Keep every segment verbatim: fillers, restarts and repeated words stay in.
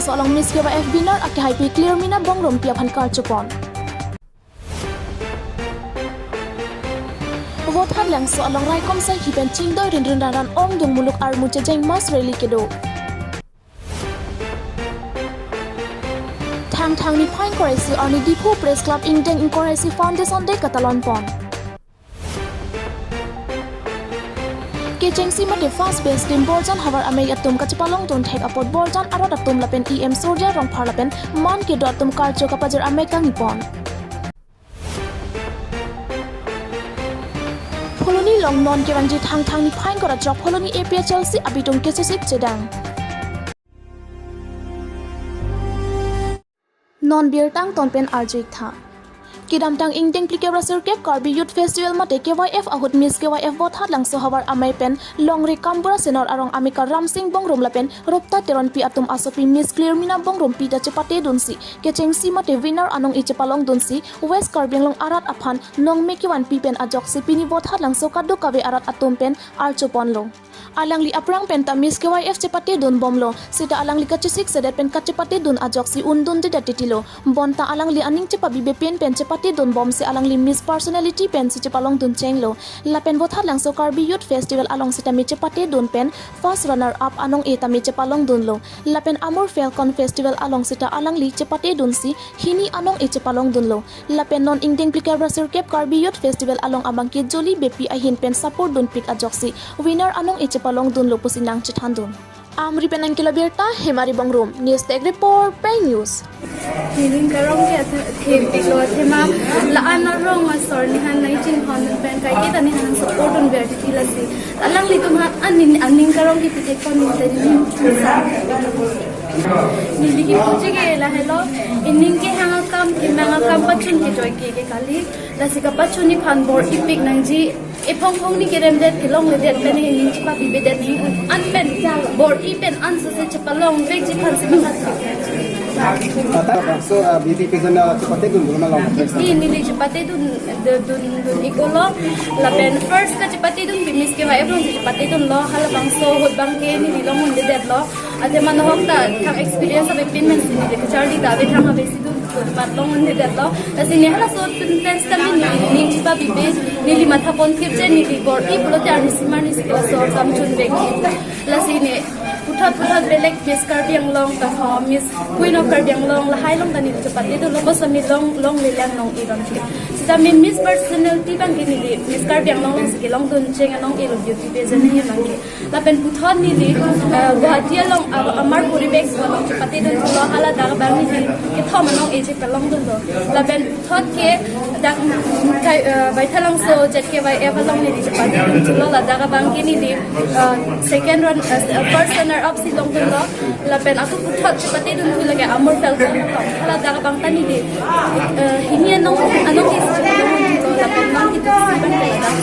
Langso along Miss K Y F winner akehaipi Clearmina Bongrumpi aphan karchopon. Vothatlangso along raikom saikhi pen chingdoi rinrin ranran ongdung muluk armu chejeng mass rally kedo. Thangthang niphai ingkoi ra isi arni Diphu Press Club ingdeng ingkoi ra isi Foundation Day katalonpon. Kechengsi mate first batch team Borjan havar amei atum kachepalongdun thek apot Borjan arat atum lapen E M Surjya Rongphar lapen man kedo atum karcho kapajir amei kangnipon. Phuloni along non kevangji Thangthang niphai ingkoi ra throk Phuloni A P H L C abitung kechesik chedang. Non birta angton pen arju-ik tha. Kedamtang ingdeng phlikep ra sirkep Karbi Youth Festival mate K Y F ahut Miss K Y F Vothatlangso havar amei pen longri Kambura Senor arong amika Ramsing Bongrum lapen Rupta Teronpi atum asopi Miss Clearmina Bongrumpi ta chepatedunsi kechengsi mate winner anong-e chepalongdunsi West Karbi Anglong arat aphan nongme kevanpi pen ajoksi pini Vothatlangso kadokave arat atum pen archoponlo. Alangli aphrang penta Miss K Y F chepatedunbomlo, seta alangli kachesik sedet pen kachepatedun ajoksi undundedet titilo. Bonta alangli aning chepabibe pin pen chepatedunbomsi alangli Miss Personality pensi chepalongdun chenglo. Lapen Vothatlangso Karbi Youth Festival along sitame chepatedun pen first runner up anong-e tame chepalongdunlo. Lapen Amur Falcon Festival along sita alangli chepatedunsi hini anong-e chepalongdunlo. Lapen non ingdeng phlikep ra sirkep Karbi Youth Festival along abangke joli bepi ahin pen support dunpik ajoksi winner anong-e chepalongdunlo pusi nangchethandun. Amri pen nangkelo birta, Hemari Bongrum, News Desk Report, Pei News. Neli ning karong ke athe, thepiklo athema la-an arong asor nephan nangchinghon pen kaike ta nephan support dunver titi lasi alanglitum aphan aning, aning karong ke pithekpon neli ta neli ning sa. Neli kipuji ke lahelo, ining kehang akam, kemang akam pachun kejoi ke ke kali. Lasi kapachun nephan bor-ipik nangji, ephong phongni keremdet kelongledet pen ining chepabibedet, ining an pen bor-i pen ansose chepalongvekji aphansi matha. Ata, so, uh, B T P pen, uh, chepatedun dolo ma long? Neli, neli chepatedun, de-, dun, dun-iklo. Lapen first kachepatedun ke Miss K Y F alongsi chepatedunlo, halabangso ahut abangke neli longdundedetlo. Athema nohok ta thang experience avepin pensi neli kacharli ta ave, thang avesi dun, dun mat longdundedetlo. Lasi ne halaso pen sitame neli ning chepabibe, neli mathaponthipje, neli bor-i pulote arnisi marnisi ke laso kam chunvek. Lasi ne puthot puthot belek Miss Karbi Anglong ta ho, Miss Queen of Karbi Anglong lahai along ta neli chepatedunlo, bos ami long, longlelang nong-e abangke. Sitame Miss Personality abangke neli Miss Karbi Anglong alongsi kelongdun cheng anong-elo, beauty pageant ahin abangke. Lapen puthot neli, eh, Guwahati along, ah, Amar Poribesh along chepatedunlo, haladak abang neli kethom anong-e chepalongdunlo. Lapen puthot ke dak, kai, eh, Baithalangso Z K Y F along neli chepatedunlo, ladak abangke neli, eh, second run, eh, first runner up si longdunlo. Lapen ako puthot chepatedun thu lake Amur Falcon along, haladak abang ta neli, eh, hini anong, anong-e si chepalongdunlo, lapen non itu si abangke ladak.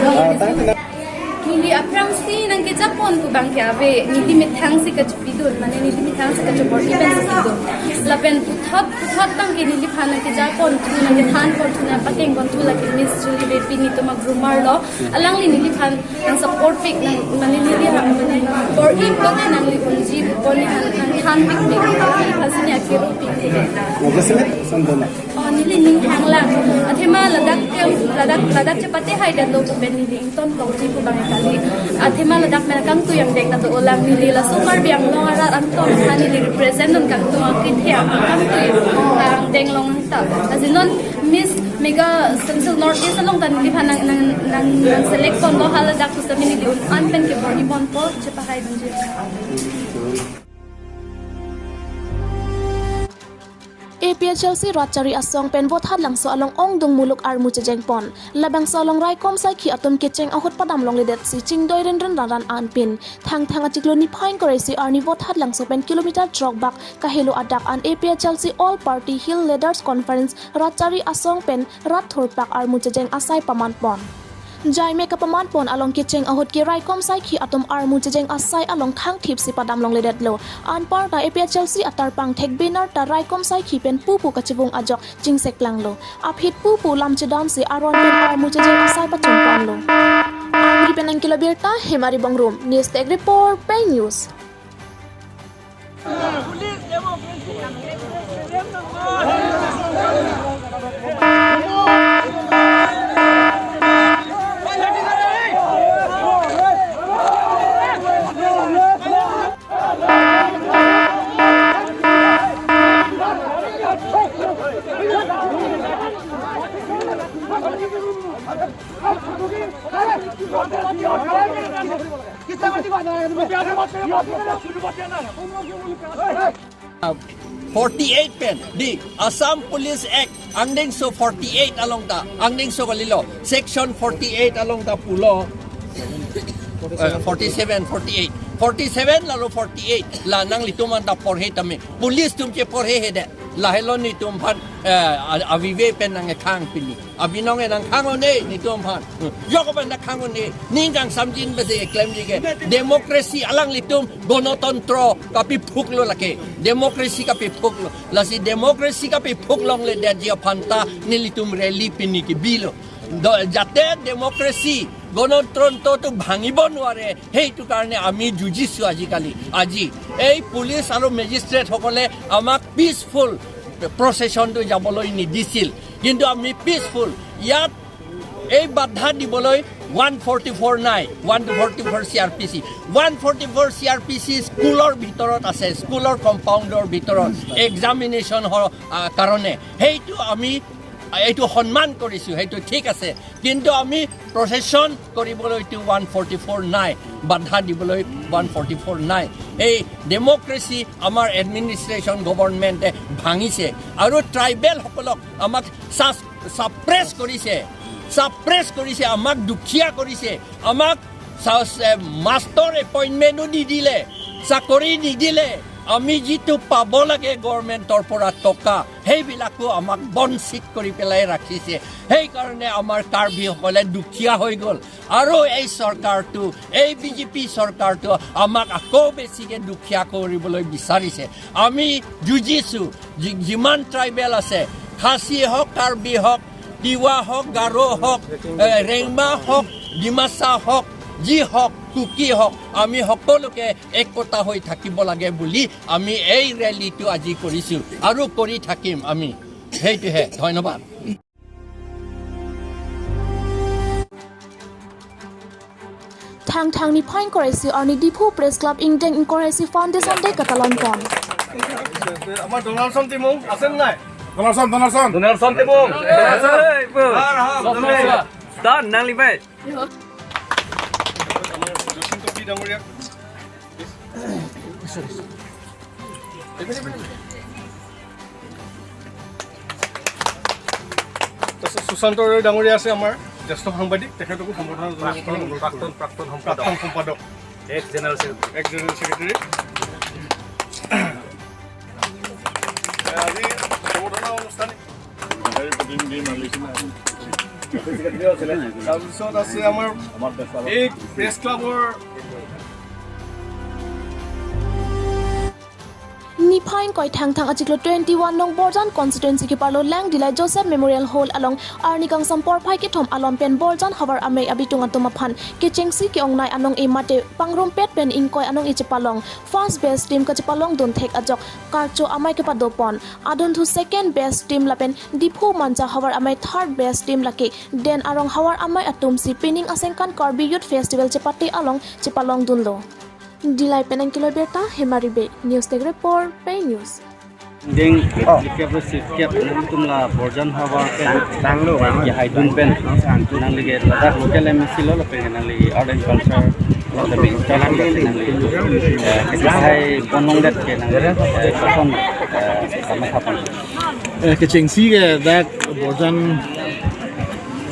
Ah, thank you. Neli aphrangsi nangkejakpon pu abangke ave, neli methangsi kachepidun, mane neli methangsi kachebor-i pensi pidun. Lapen puthot, puthot abangke neliphan nangkejakpon thu, nangkethanpon thu, nangpathengpon thu lake Miss Julie Beypi, netum a-groomer lo. Alangli neliphan nangsupport pik, nang, mane neli ha, mane bor-i pulote nangli unji pu nephan nangthanpikpik, neliphan si ne akero pik. Nangkesemet ason dona. Oh, neli ning hanglang. Athema ladak ke, ladak, ladak chepate haidetlo pu pen neli ingtontokji pu abang kali. Athema ladak pen kangtui angdeng ta dolang, neli laso Karbi Anglong arat angtong aphan neli represent non kangtui akethe kangtui angdeng long ta. Lasi non Miss Mega Central North East along ta neliphan nang, nang, nang, nangselectponlo, haladak pusitame neli un-an pen kebor-iponpo, chepahaidunji. A P H L C rat chari asong pen Vothatlangso along ongdung muluk armu chejengpon. Labangso along raikom saikhi atum kecheng ahut padam longledetsi chingdoi rinrin ranran anpin. Thangthang achiklo niphai ingkoi ra isi arni Vothatlangso pen kilometer throk bak kahelo adak an A P H L C All Party Hill Leaders Conference rat chari asong pen rat thurpak armu chejeng asai pamanpon. Jaime kapamanpon along kecheng ahut ke raikom saikhi atum armu chejeng asai along thangthipsi padam longledetlo. Anparta A P H L C atarpang thek banner ta raikom saikhi pen pupu kachevung ajok chingsekplanglo. Aphi pupu lam chedamsi aron pen armu chejeng asai pachunponlo. Amri pen nangkelo birta, Hemari Bongrum, News Desk Report, Pei News. Police এবং Forty-eight pen, the Assam Police Act, angdengso forty-eight along ta, angdengso kalilo, section forty-eight along ta pulo, eh, forty-seven, forty-eight, forty-seven lalo forty-eight, la nanglitum anta porhe tame, police atum cheporhe hede, lahelo netum aphan, eh, a-, avive pen nangkhang pini. Abinong enang khang-un-e netum aphan. Yok aphan ta khang-un-e. Ning kangsamjin besi klemji ke. Democracy alanglitum gonotontro kapephuklo lake. Democracy kapephuklo. Lasi democracy kapephuk longledetji aphan ta nelitum rally pini kebilo. Do, jate democracy, গণতন্ত্ৰটো ভাঙিব নোৱাৰে, সেইটো কাৰণে আমি যুঁজিছো আজিকালি। আজি এই পুলিচ আৰু মেজিষ্ট্ৰেটসকলে আমাক পিচফুল প্ৰচেছনটো যাবলৈ নিদিছিল, কিন্তু আমি পিচফুল। ইয়াত এই বাধা দিবলৈ ওৱান ফৰ্টি ফ'ৰ নাই, ওৱান ফৰ্টি ফ'ৰ চি R P C. One forty four চি আৰ পি চি স্কুলৰ ভিতৰত আছে, স্কুলৰ কম্পাউণ্ডৰ ভিতৰত এক্সামিনেশ্যন হ-, আ, কাৰণে। সেইটো আমি এইটো সন্মান কৰিছো, সেইটো ঠিক আছে, কিন্তু আমি প্ৰচেছন কৰিবলৈতো ওৱান ফৰ্টি ফ'ৰ নাই, বাধা দিবলৈ ওৱান ফৰ্টি ফ'ৰ নাই। এই ডেমক্ৰেচি আমাৰ এডমিনিষ্ট্ৰেশ্যন গভৰ্ণমেণ্টে ভাঙিছে আৰু ট্ৰাইবেলসকলক আমাক ছাছ-, ছাপ্ৰেছ কৰিছে, ছাপ্ৰেছ কৰিছে, আমাক দুখীয়া কৰিছে, আমাক চা-, এ, মাষ্টৰ এপইণ্টমেণ্টো নিদিলে, চাকৰি নিদিলে, আমি যিটো পাব লাগে গভৰ্ণমেণ্টৰ পৰা টকা, সেইবিলাকো আমাক বঞ্চিত কৰি পেলাই ৰাখিছে। সেইকাৰণে আমাৰ কাৰ্বিসকলে দুখীয়া হৈ গ'ল। আৰু এই চৰকাৰটো, এই বি জে পি চৰকাৰটো আমাক আকৌ বেছিকে দুখীয়া কৰিবলৈ বিচাৰিছে। আমি যুঁজিছো, যি-, যিমান ট্ৰাইবেল আছে, খাচী হওক, কাৰ্বি হওক, তিৱা হওক, গাৰো হওক, এ, ৰেংমা হওক, ডিমাচা হওক, যি হওক, কুকি হওক, আমি সকলোকে একতা হৈ থাকিব লাগে বুলি আমি এই ৰেলীটো আজি কৰিছো আৰু কৰি থাকিম আমি। সেইটোহে। ধন্যবাদ। Thangthang niphai ingkoi ra isi arni Diphu Press Club ingdeng ingkoi ra isi Foundation Day katalon pon. আমাৰ ডনাল্ডছন টিমো আছে নে নাই? ডনাল্ডছন, ডনাল্ডছন। ডনাল্ডছন টিমো। Don, nang libai. আমাৰ জচিন্ত পি ডাঙৰীয়া। তাৰপিছত সুশান্ত ৰয় ডাঙৰীয়া আছে আমাৰ জ্যেষ্ঠ সাংবাদিক, তেখেতকো সম্বৰ্ধনা জনাব কাৰণে অনুৰোধ কৰিম। প্ৰাক্তন, প্ৰাক্তন সম্পাদক। প্ৰাক্তন সম্পাদক। X general secretary. X general secretary. আজি সম্বৰ্ধনা অনুষ্ঠান। তাৰপিছত আছে আমাৰ এই প্ৰেছ ক্লাবৰ Niphai ingkoi Thangthang achiklo twenty-one nong Borjan constituency keparlo Langdilai Joseph Memorial Hall along arni kangsam porphai kethom alom pen Borjan havar amei abitung atum aphan kechengsi ke-ongnei anong-e mate pangrumpet pen ingkoi anong-e chepalong. First best team kachepalongdun thek ajok karcho amei kepadopon. Adunthu second best team lapen Diphu Manja havar amei third best team lake Den Arong havar amei atum si pining Asengkan Karbi Youth Festival chepate along chepalongdunlo. Dillai pen Angkilo Birta, Hemari Bey, News Desk Report, Pei News. Ding, oh, likep receive kep, nangtum la Borjan havar pen, tanglo, ya haidun pen, nangli ke ladak local M A C lo, lapen nangli art and culture, lapen nangli, eh, kisai ponong det ke nangli, eh, koson, eh, sama kapan. Eh, kechengsi ke dak Borjan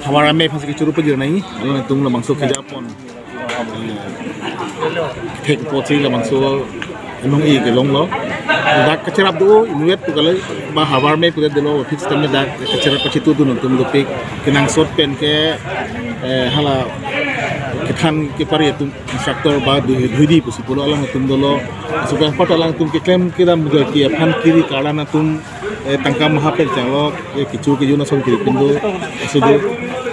havar amei aphansi kechuru pajir nai, alangtum labangso kejapon. Thek apotsi labangso anong-e kelonglo. Dak kacherap do, inutvet pu kali, ba havar amei pudet dolo, fix time dak kacherap kachitudun atum dopik, kenangsot pen ke, eh, hala kethan kepari atum instructor ba dui, duidi pusi pulo alangtum dolo. Suka pat alangtum keklem kedam muda ki aphan kiri kalan atum, eh, tangka maha pen changlo, eh, kecho kejun ason kiri pin do, aso do,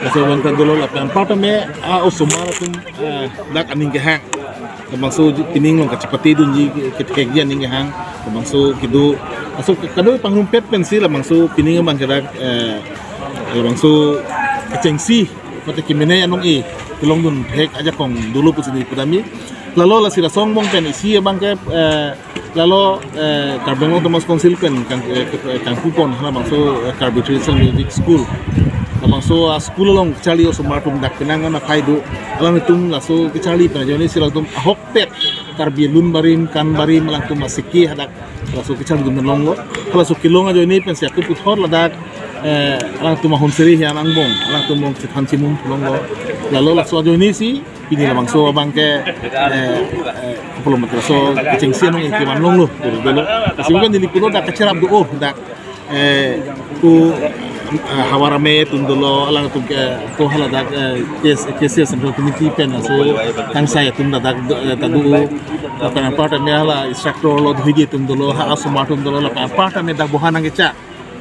aso wan kan dolo lapen pat me a osomar atum, eh, dak aning kehang. Labangso pining along kachepatedunji kethekji aning kehang. Labangso kedo, aso kado pangrumpet pensi labangso pining abang ke dak, eh, labangso kechengsi mate kemenei anong-e kelongdun thek ajakong dolo pusi neli pudamji. Lalo lasi laso angbong pen isi abangke, eh, lalo, eh, Karbi Anglong Autonomous Council pen kang, eh, kangpupon halabangso, eh, Karbi Traditional Music School. Labangso a-school along kacharli osomar atum dak penang an aphai do. Alangtum laso kacharli pen ajoine si alangtum ahokpet Karbi lun barim, kan barim, alangtum asiki hadak laso kacharli atum longlo. Halaso kelong ajoine pensi ako puthot ladak, eh, alangtum ahon seri hian angbong, alangtum angbong chethan chimum longlo. Lalo laso ajoine si pini labangso abangke, eh, eh, kapolom laso kechengsi anong-e kevan longlo, dolo. Lasi bukan neli pulo dak kacherap do, oh, dak, eh, ku, eh, Havar Amei atum dolo, alangtum ke, ko hala dak, eh, K S, K C S Central Committee pen aso kangsai atum dak, eh, ta do, lapen apar tame hala instructor lo, dhuidi atum dolo, ha asomar atum dolo, lapen apar tame dak boha nangkechak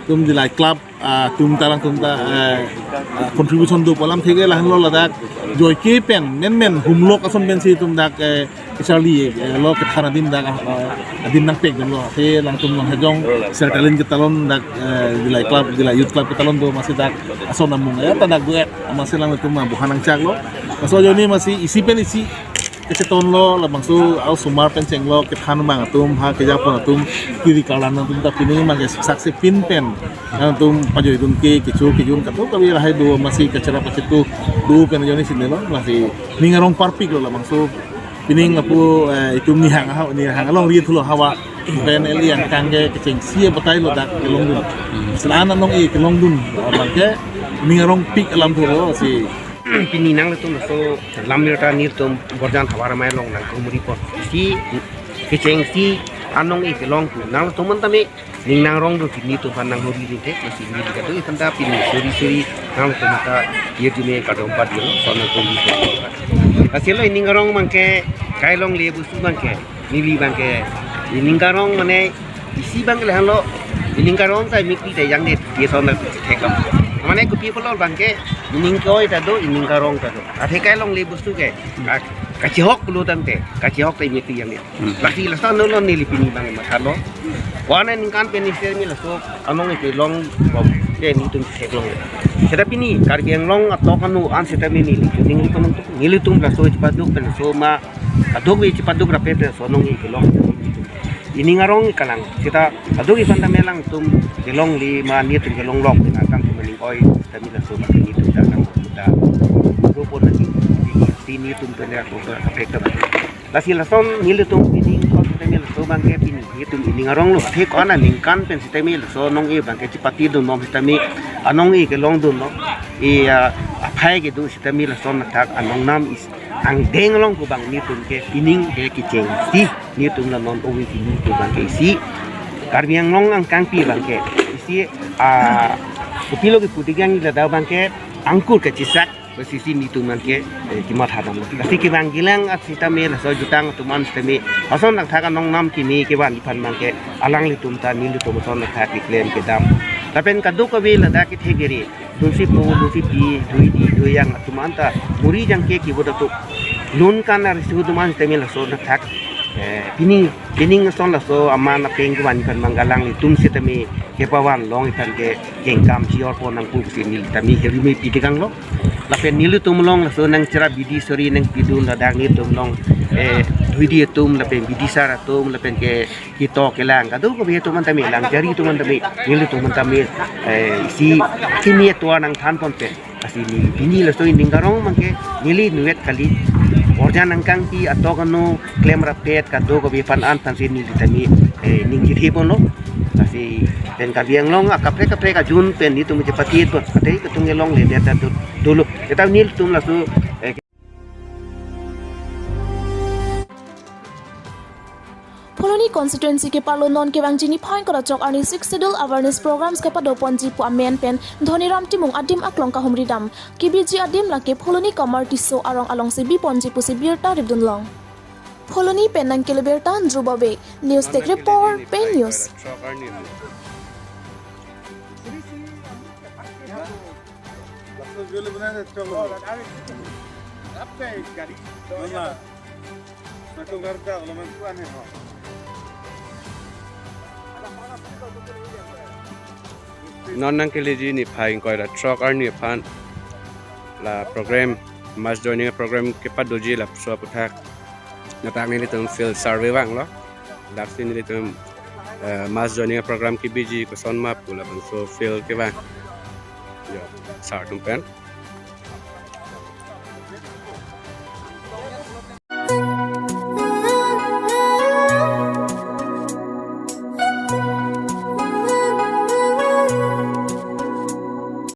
atum Dillai Club, ah, atum ta alangtum ta, eh, ah, contribution do pu alam theke lahenlo ladak joike pen menmen humlok ason pensi atum dak, eh, kacharli, eh, lo kethan adim dak, ah, adim nangpek damlo. Te alangtum nang hejong Sir Kalin ketalon dak, eh, Dillai Club, Dillai Youth Club ketalon do amatsi dak ason amung, eh, ta dak duet amatsi alangtum ma boha nangchaklo. Laso ajoine amatsi isi pen isi kachetonlo, labangso a-osomar pen chenglo, kethan abang atum, ha kejapon atum, kiri karlan atum ta pining abangke saksi pin pen alangtum pajoidun ke, kecho kejun kadokave lahai do amatsi kacherap kachetu do pen ajoine si nelo, lasi ning arong parpiklo labangso pining apu, eh, itum nihang ha, nihang alongri thulo Havar pen eli angkang ke kechengsi abatailo dak kelongdun. Selan anong-e kelongdun abangke ning arongpik alam thulo si pini nanglitum laso lam birta nelitum Borjan Havar Amei along nangkehumri pon. Si kechengsi anong-e kelong pu nanglitum an tame ning nangrong do, pini atum aphan nanghumri ringke, lasi neli kadokave aphanta pini suri suri nanglitum ta ye jine kardom padi lo, so nangkehumri pon. Lasi lo ining arong abangke, kai longle bostu abangke, neli abangke ining arong mane isi abangke lahenlo, ining arong ta mik pi ta jangdet, ye son ta thek lo. Mane kopi pulo abangke ining ke-oi ta do, ining arong ta do. Athe kai longle bostu ke, ka-, kachihok pulo tangte, kachihok ta mik pi jangdet. Hmm. Lasi laso anlo neli pini abang mathalo. Ko-an aningkan pen isi mi laso anong-e kelong bom ke nelitum theklong. Seta pini Karbi Anglong atok anu an seta mi neli ningri konon tu nelitum laso chipaduk pen laso ma kadokave chipaduk rapet laso anong-e kelong. Ining arong kelang seta kadokave aphanta me alangtum kelongle ma nelitum kelonglok pen atam tum ning oi seta mi laso ma nelitum ta nang ta. Dopo na neli, nelitum pen ya ko ka pek ta. Lasi lason nelitum pini ko seta mi laso abangke pini nelitum ining arong lo. Athe ko-an aningkan pen seta mi laso anong-e abangke chipatidun bom seta mi anong-e kelongdun lo. E, ah, aphai kedo seta mi lason athak anong nam isi angdeng along ko abang nelitum ke pining ke kechengsi nelitum la non owi pini ko abangke isi Karbi Anglong angkangpi abangke isi, ah, kopilo kepu digang ila da abangke angkur kachisak. Lasi si nelitum abangke, eh, kimat hadam. Lasi kevang kelang at seta me laso jutang atum an seta me. Ason nangthak anong nam kimi kevan aphan abangke alanglitum ta nelitum ason nangthak keklem kedam. Lapen kadokave ladak kethe kere. Dunsi po, dunsi pi, dui di, dui yang atum an ta muri jangke kibot atum. Lun kan arsi atum an seta me laso nangthak. Eh, pini, pini ason laso aman apeng kevan aphan abang alanglitum seta me kepavan long aphan ke kengkam chior pon nangpu si neli tame hirimi pi digang lo. Lapen nelitum along laso nangcherap bidi suri nangpidun ladak nelitum along, eh, dhuidi atum lapen bidi sar atum lapen ke ketok kelang kadokave atum an tame lang jari atum an tame nelitum an tame, eh, isi kimi atovar nangthan pon pen. Lasi neli pini laso ining arong abangke neli nuet kali. Borjan angkangpi atok anu klem rapet kadokave aphan an aphan si neli tame, eh, ning chithe ponlo. Lasi pen Karbi Anglong akaprek kaprek ajun pen nelitum chepati pon. Athe katung kelongle det ta do-, dolo. Seta nelitum laso, eh, Phuloni constituency ke-arlo non kevangji niphai ingkoi ra throk arni Sixth Schedule awareness programs kepado ponji pu amen pen Dhoniram Timung adim aklong kahumri dam. Kebiji adim lake Phuloni Kamar Tisso arong alongsi bi ponji pusi birta ripdun long. Phuloni pen nangkele birta Dhruba Bey, News Desk Report, Pei News. Non nangkeleji niphai ingkoi ra throk arni aphan la program, mass joining program kepadoji lapuson aputhak Ladak nelitum field survey vanglo. Ladak si nelitum eh, mass joining program kebiji koson ma pu labangso field kevang. Jo, sir atum pen.